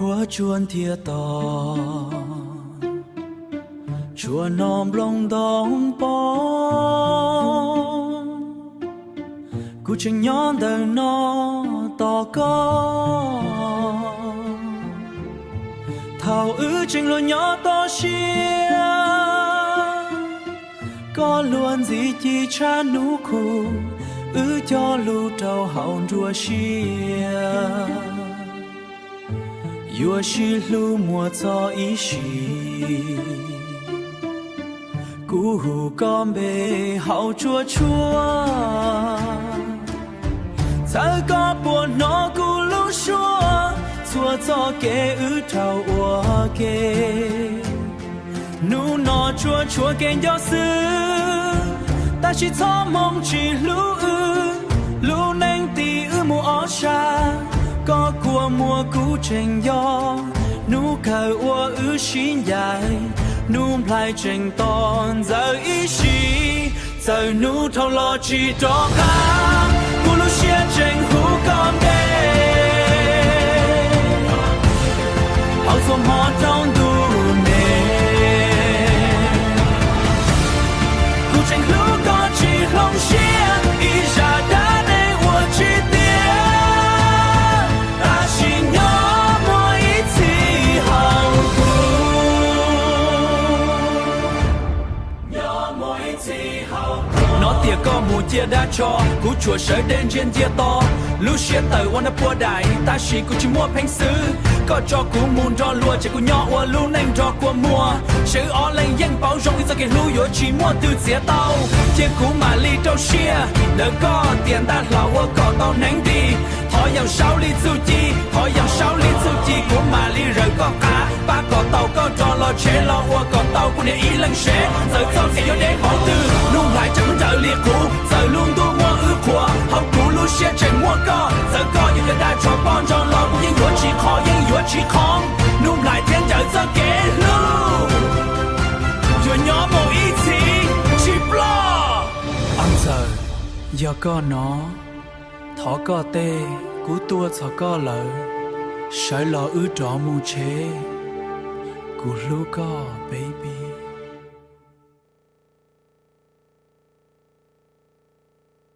Ua tsuag ntiag to, tsuag no nplooj ntoo poob, kuv tseem nyob ntawm no tos koj. Thaum wb tseem los nyob toj siab, koj luag ntxim ci tshaj hnub qub, wb cog lus rau hauv nruab siab. Yuav sib hlub muaj txog ib sim, kuv hu koj npe hauv tsuas tshua. Txawm koj puas hnov kuv lub suab, txhua txoj kev wb raug ua ke. Hnub no tsuas tshuav kev nco xwb, tab sis txhob moo tsis hlub wb. Lub neej tim wb mus ob sab, koj kua muag kuv tseem nco. Hnub kawg uas wb sib ncaim, hnub nplaig tseem tos ntxaws ib sim. Txawm hnub dhau los tsis rov qab, kuv lub siab tseem hu koj npe hauv txhua hmo rau ntuj ne. Kuv tseem hlub koj tsis hloov siab, ib zaj dab neeg uas tsis tiag, tab sis nyob muaj ib txhis hauv kuv. Hnov tias koj mus cia dab tsho, kuv tsuas sawv dej ntsia ntsia to. Lub siab tawm ua nrog pua daim, tab sis kuv tsis muaj pheej xwb. Koj tso kuv mus nrog luag, ces kuv nyob ua lub neej nrog kua muag. Seb wb ob leeg yeej paub zoo, ib txoj kev hlub yuav tsis muaj twg txiav tau. Cia kuv mam li rau siab ntawm koj tiam ntaj hlau ua kom tau hneev nti. Thov yaum saub li txuj ci, thov yaum saub li txuj ci, kuv mam li raws koj qab. Pab kom tau koj rov los tsev los ua kom tau kuv niam ib leeg sev. Txawm txoj kev yuav deb npaum twg, hnub nplaig tseem nrawm li qub. Txawm lub ntuj muab wb qhuas, hauv kuv lub siab tseem muaj koj. Txawm koj yuav cov dab tsho poj ntxoog los kuv yeej yuav tsis qhov, yeej yuav tsis qhov. Hnub nplaig thiab ncaws txoj kev hlub, yuav nyob mus ib txhis tsis ploj. Ntxawm, yog koj no, thov koj tej, kuv tuaj txog koj lawm. Sawv los wb rov mus tsev, kuv hlub koj baby.